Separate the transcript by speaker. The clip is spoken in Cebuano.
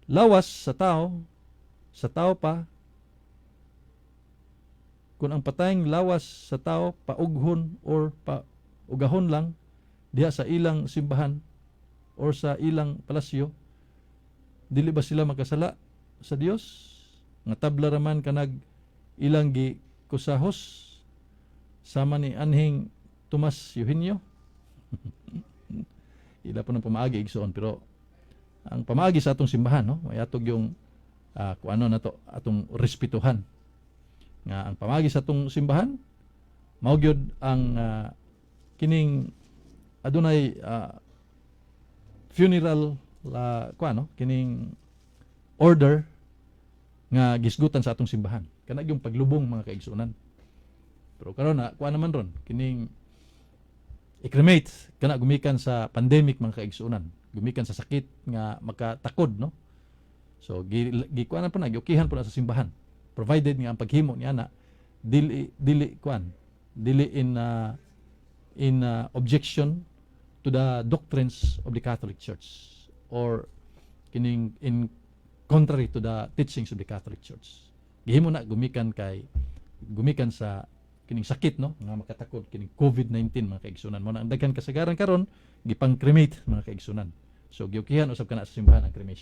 Speaker 1: Lawas sa tao pa, kung ang patayng lawas sa tao paughon or paugahon lang diha sa ilang simbahan or sa ilang palasyo, dili ba sila makasala sa Dios nga tabla raman kanag ilang gi kusahos sama ni anhing Tomas Eugenio? Ila po ng pamaagi, igsoon, pero ang pamaagi sa atong simbahan, no, may atog yung kung ano na to atong respetuhan nga ang pamaagi sa atong simbahan mao gyud ang kining adunay funeral la kuan, no, kining order nga gisgutan sa atong simbahan, kana yung paglubong, mga kaigsuonan. Pero karon na kuan naman ron kining i-cremate kana gumikan sa pandemic, mga kaigsuonan, gumikan sa sakit nga makatakod, no. So gikuanan po na, giukihan po na sa simbahan, provided nga ang paghimo niya na dili dili kuan, dili in objection to the doctrines of the Catholic Church or kining in contrary to the teachings of the Catholic Church. Gihimo na gumikan kay gumikan sa kining sakit, no, nga makatakod, kining COVID-19, mga kaigsunan. Mo na ang daghan kasagaran karon gipang cremate, mga kaigsunan. So giukihan usab kana sa simbahan ang cremation.